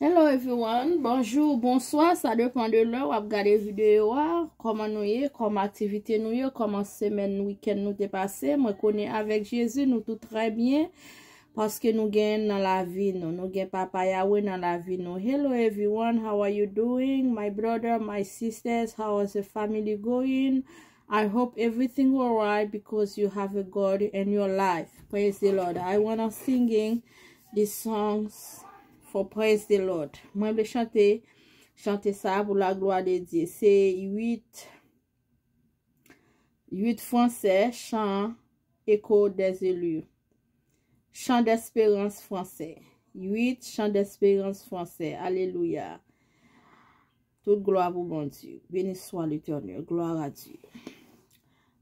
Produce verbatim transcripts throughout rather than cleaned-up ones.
Hello everyone, bonjou, bonswa, sa depan de lè w ap gade videyo a. Kòman nou ye? Kòman aktivite nou ye? Kòman semèn, wikenn nou te pase? Mwen konnen avèk Jezi nou tout trè byen, paske nou gen nan lavi nou, nou gen Papa Yahweh nan lavi nou. Hello everyone, how are you doing? My brother, my sisters, how is the family going? I hope everything alright because you have a God in your life. Praise the Lord. I wanna singing these songs for praise the Lord. Mwen vle chante, chante sa pou la gloire de Dieu. Se uit, uit fransè, chan Echo des élus. Chant d'espérance fransè. Uit, chant d'espérance fransè. Alelouya. Tout glwa pou Bondye. Béni soit l'Éternel. Gloire à Dieu.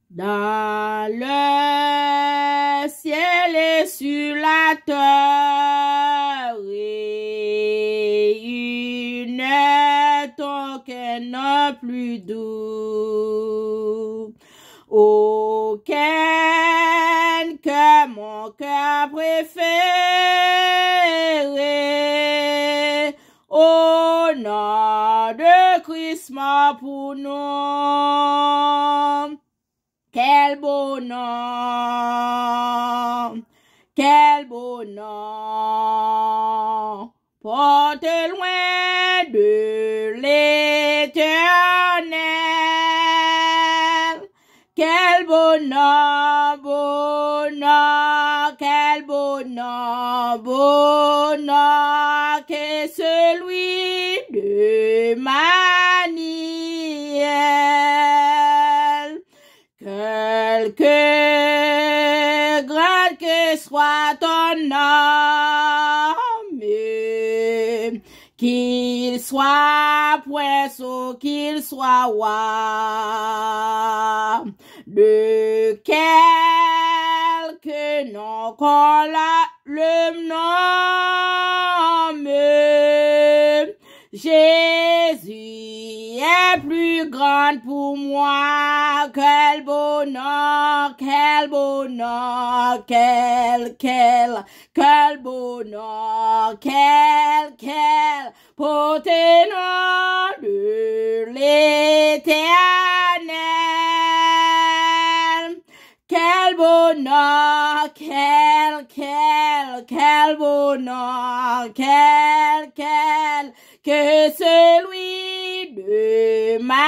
Dans le ciel et sur la terre, il n'est aucun nom plus doux, aucun que mon cœur préféré, au nom de Christ mort pour nous. Quel beau nom, quel beau nom, porté loin de l'Éternel. Quel beau nom, beau nom, quel beau nom, beau nom que celui de Manuel. Quelque grand que soit ton nom, qu'il soit prince ou qu'il soit roi, de quelque nom qu'on le nomme, Jésus est plus grand pour moi. Quel beau nom, quel beau nom, quel, quel, quel beau nom, quel, quel, porté nom de l'Éternel. Quel beau nom, quel, quel, quel beau nom, quel, quel, que celui de Manuel.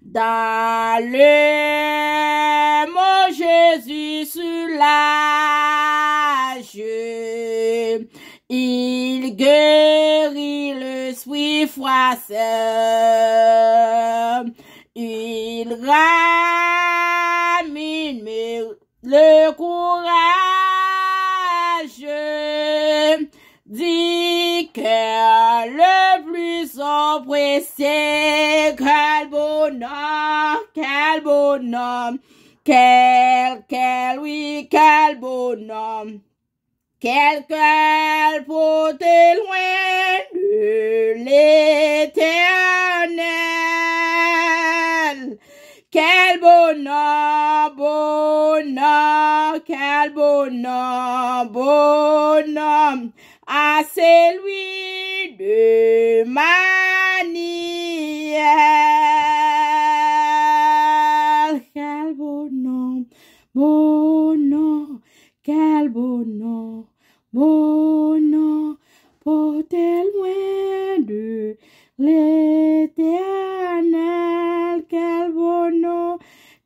Dans le mot Jésus soulage, il guérit l'esprit froissé. Il ramène le courage du cœur le plus oppressé. Quel beau nom, quel beau nom, quel, quel, oui, quel beau nom. Quel cœur porté loin de l'Éternel. Quel beau nom, beau nom, quel beau nom, beau nom, à celui de Manuel. Quel beau nom, beau nom, quel beau nom, beau nom, porté loin de l'Éternel. Quel beau nom,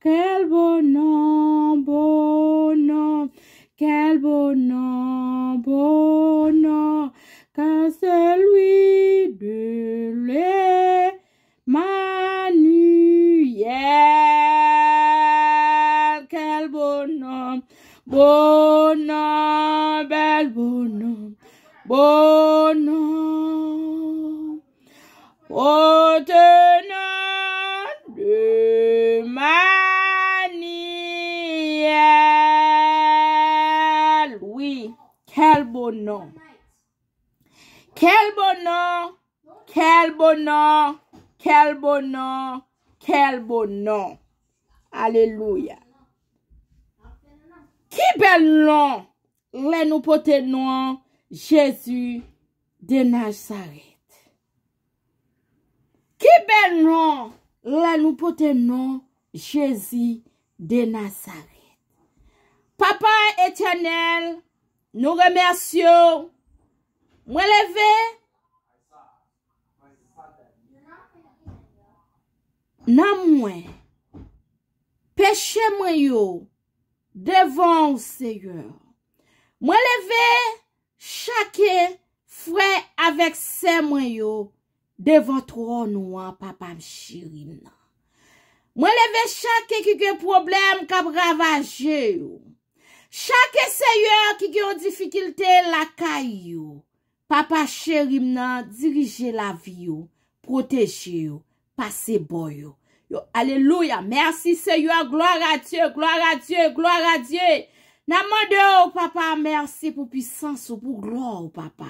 quel beau nom, beau nom, quel beau nom, beau nom, que celui de l'Éternel. Manuel, quel beau nom, beau nom, bel beau nom, beau nom. Au nom de Manuel. Oui, quel beau nom. Quel beau nom. Quel beau nom, quel beau nom, quel beau nom. Alelouya. Ki bèl non lè nou pote non Jezi de Nazarèt. Ki bèl non lè nou pote non Jezi de Nazarèt. Papa Etènèl, nou remèsye w. Mwen leve nanm mwen, peche mwen yo devan w, Seyè. Mwen leve chake frè avèk sè mwen yo devan twòn ou an, papa m cheri m nan. Mwen leve chake ki gen pwoblèm k ap ravaje yo. Chake, Seyè, ki gen yon difikilte lakay yo. Papa cheri m nan, dirije lavi yo, pwoteje yo, pase bò yo. Yo, alelouya. Mèsi, Seyè. Glwa a Dye, glwa a Dye, glwa a Dye. N ap mande w, papa, mèsi pou pisans ou, pou glwa w, papa.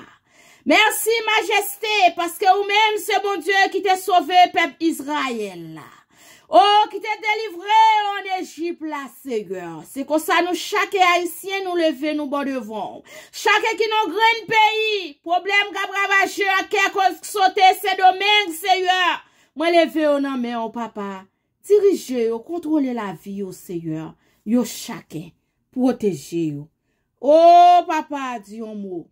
Mèsi, majeste, paske ou menm se Bondye ki te sove pèp Izrayèl la. O, ki te delivre yo ann Ejip la, Seyè. Se konsa nou chake Ayisyen, nou leve nou bò devan w. Chake ki nan grenn peyi, pwoblèm k ap ravaje yo, kè koz sote Sendomeng, Seyè. Mwen leve yo nan men w, papa. Dirije yo, kontwole lavi yo, Seyè. Yo chake. Pwoteje yo. O, papa, di yon mo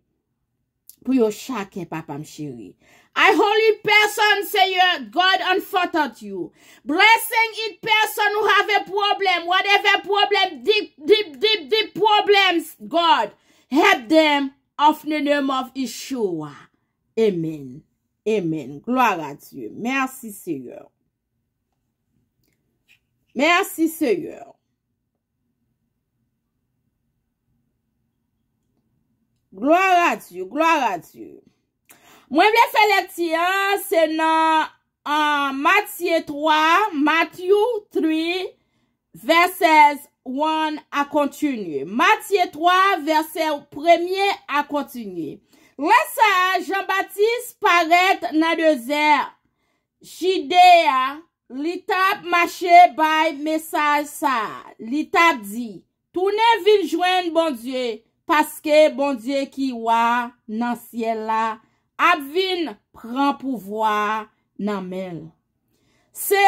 pou yo chake, papa m cheri. I holy person, Seyè, God, an fòtant you. Blessing it person who have a problem, whatever problem, deep, deep, deep, deep problems, God, help them of the name of Yeshua. Amen. Amen. Gloire à Dieu. Merci, Seigneur. Merci, Seigneur. Gloire à Dieu, gloire à Dieu. Mwen vle fè lekti an, se nan uh, Matye twa, Matthew three, verses one a kontinye. Matye twa, vèsè premye a kontinye. Lè sa a, Jan Batis parèt nan dezè Jide a, li t ap mache bay mesaj sa a. Li t ap di, tounen vin jwenn Bondye, paske Bondye ki wa nan syèl la ap vin pran pouvwa a nan men l. Se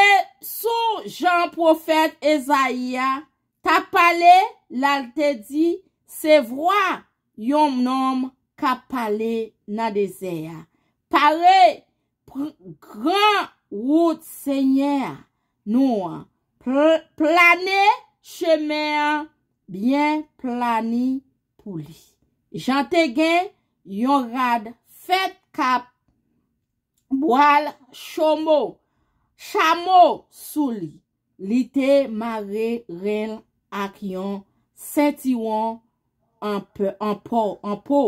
sou jan pwofèt Ezayi a t ap pale, l al te di, se vwa yon nonm k ap pale nan dezè a. Pare pr- gran wout Senyè a, nou an, pl- plane chemen an byen plani pou li. Jan te gen yon rad fèt k ap bwal chomo, chamo sou li. Li te mare ren l ak yon sentiwon an, pe- an po, an po.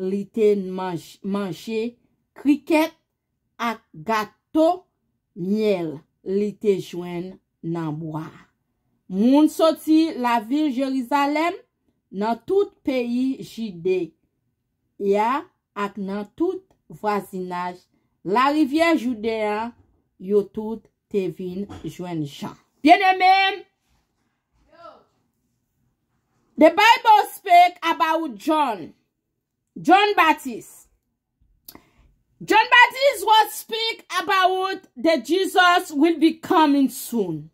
Li te manj- manje krikèt ak gato myèl li te jwenn nan bwa a. Moun soti lavil Jerizalèm, nan tout peyi Jide a ak nan tout vwazinaj larivyè Jouden an, yo tout te vin jwenn Jan. Byeneme, the Bible speak about John. John Baptist. John Baptist was speak about the Jesus will be coming soon.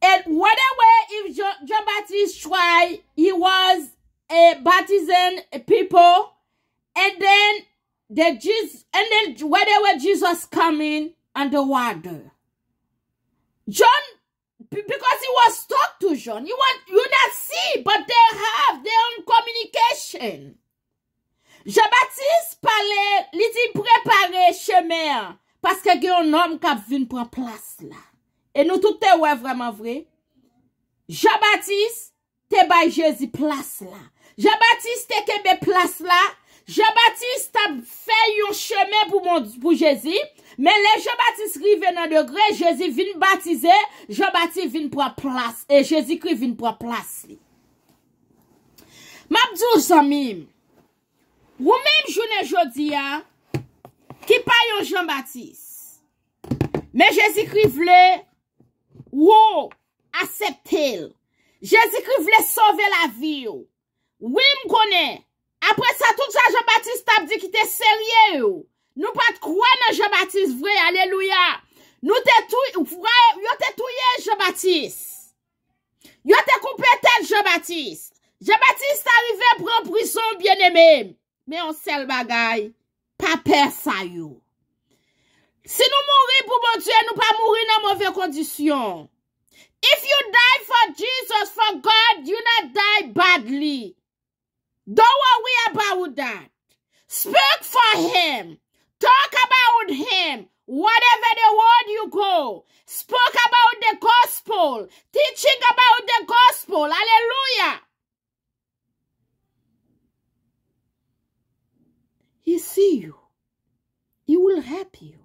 And whatever if John, John Baptist try, he was a baptizing people, and then the Jesus, and then whatever Jesus coming on the water. John Be- because he was talk to John. You want you not see, but they have their own communication. Jean Baptiste pale, li di prepare chemen an, paske gen yon nonm k ap vin pran plas la. E nou tout te wè vrèman vre. Jean Baptiste te bay Jezi plas la. Jan Batis te kenbe plas la. Jan Batis t ap fè yon chemen pou Bondye, pou Jezi. Men lè Jan Batis rive nan degre, Jezi vin batize, Jan Batis vin pran plas, e Jezikri vin pran plas li. M ap di w, zanmi m, ou menm jounen jodi a, ki pa yon Jan Batis, men Jezikri vle ou aksepte l. Jezikri vle sove lavi w. Wi, m konnen. Apre sa, tout sa Jan Batis t ap di ki te serye yo. Nou pa t kwè nan Jan Batis vre, alelouya. Nou te tou-, frè, yo te touye Jan Batis. Yo te koupe tèt Jan Batis. Jan Batis ta rive pran prizon, byeneme. Men yon sèl bagay, pa pè sa yo. Si nou mouri pou Bondye, nou pa mouri nan move kondisyon. If you die for Jesus, for God, you not die badly. Don't worry about that. Speak for him. Talk about him. Whatever the world you go, speak about the gospel. Teaching about the gospel. Hallelujah. He see you. He will help you.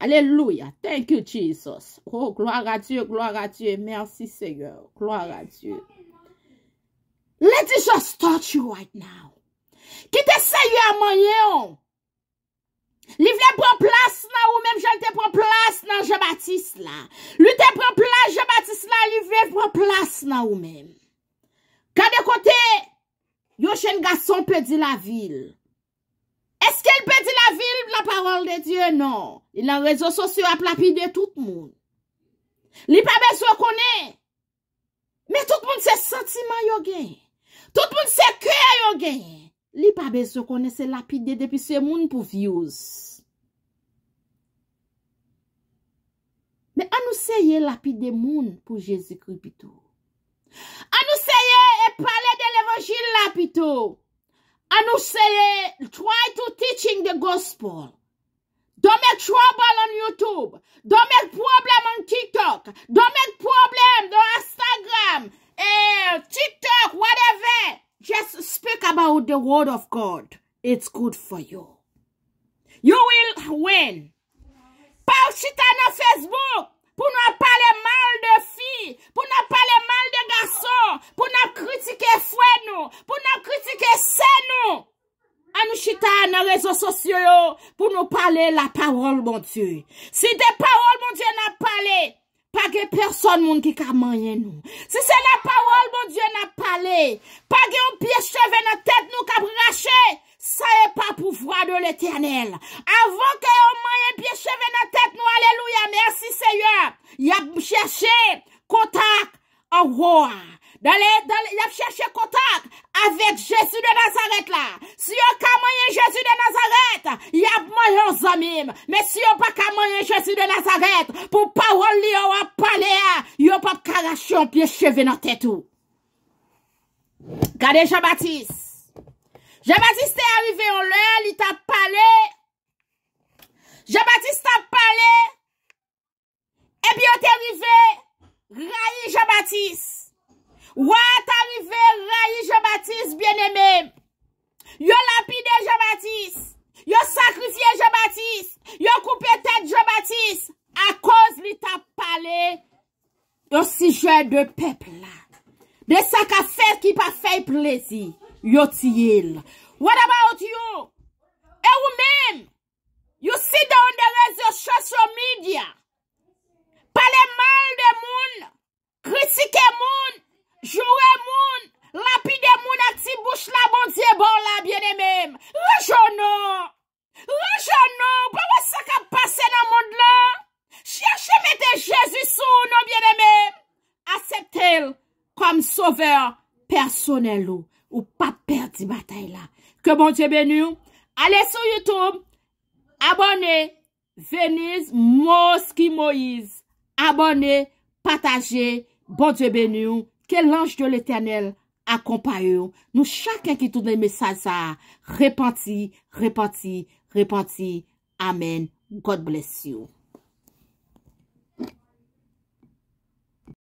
Alelouya. Thank you, Jesus. Oh, gloire à Dieu, gloire à Dieu. Merci, Seigneur. Gloire à Dieu. Let Jesus touch you right now. Kite Seyè a manyen w. Li vle pran plas nan ou menm jan li te pran plas nan Jan Batis la. Li te pran plas Jan Batis la, li vle pran plas nan ou menm. Gade kote yon jèn gason pèdi lavi l. Èske l pèdi lavi l? La parole de Dieu, non. Li nan rezo sosyo ap lapide tout moun. Li pa bezwen konnen. Men tout moun se santiman yo genyen. Tout moun se kè yo genyen. Li pa bezwen konnen se lapide depi se moun pou views. Men ann nou seye lapide moun pou Jezikri pito. Ann nou seye e pale de levanjil la pito. Ann nou seye try to teaching the gospel. Don't make trouble on YouTube. Don't make problem on TikTok. Don't make problem on Instagram. Eh, TikTok, whatever. Just speak about the word of God. It's good for you. You will win. Pa chita nan Facebook pou n ap pale mal de fi, pou n ap pale mal de gason, pou n ap kritike frè nou, pou n ap kritike sè nou. Ann nou chita nan rezo sosyo yo pou nou pale lapawòl Bondye. Si de pawòl Bondye n ap pale, pa gen pèsòn moun ki ka manyen nou. Si se lapawòl Bondye n ap pale, pa gen yon pye cheve nan tèt nou k ap rache. Ça est par pouvoir de l'Éternel. Avan ke yo manyen pye cheve nan tèt nou, alelouya, mèsi Seyè, y ap chèche kontak anwo a. Dan le, dan le, y ap chèche kontak avèk Jezi de Nazarèt la. Si yo ka manyen Jezi de Nazarèt, y ap manyen w, zanmi m. Men si yo pa ka manyen Jezi de Nazarèt, pou pawòl li yo w ap pale a, yo p ap ka rache yon pye cheve nan tèt ou. Gade Jan Batis. Jan Batis te arive yon lè, li t ap pale. Jan Batis t ap pale. Epi yo te rive rayi Jan Batis. Wa a ta rive rayi Jan Batis, byeneme. Yo lapide Jan Batis. Yo sakrifye Jan Batis. Yo koupe tèt Jan Batis. Akoz li t ap pale yon sijè de pèp la. De sa k ap fè ki pa fè y plezi. Yo tiye l. What about you? E ou menm? You sit down the rezo social media. Pale mal de moun, kritike moun, joure moun, lapide moun ak ti bouch la Bondye ba w la, byeneme m. Ranje w non. Ranje w non. Ou pa wè sa k ap pase nan mond lan? Chèche mete Jezi sou ou non, byeneme m. Aksepte l kòm sovè pèsonèl ou. Ou p ap pèdi batay la. Ke Bondye beni w. Ale sou YouTube, abòne, Venise Moski Moïse. Abòne, pataje. Bondye beni w. Ke l'ange de l'Éternel akonpaye w. Nou chak ki tande mesaj sa a, repanti, repanti, repanti. Amen. God bless you.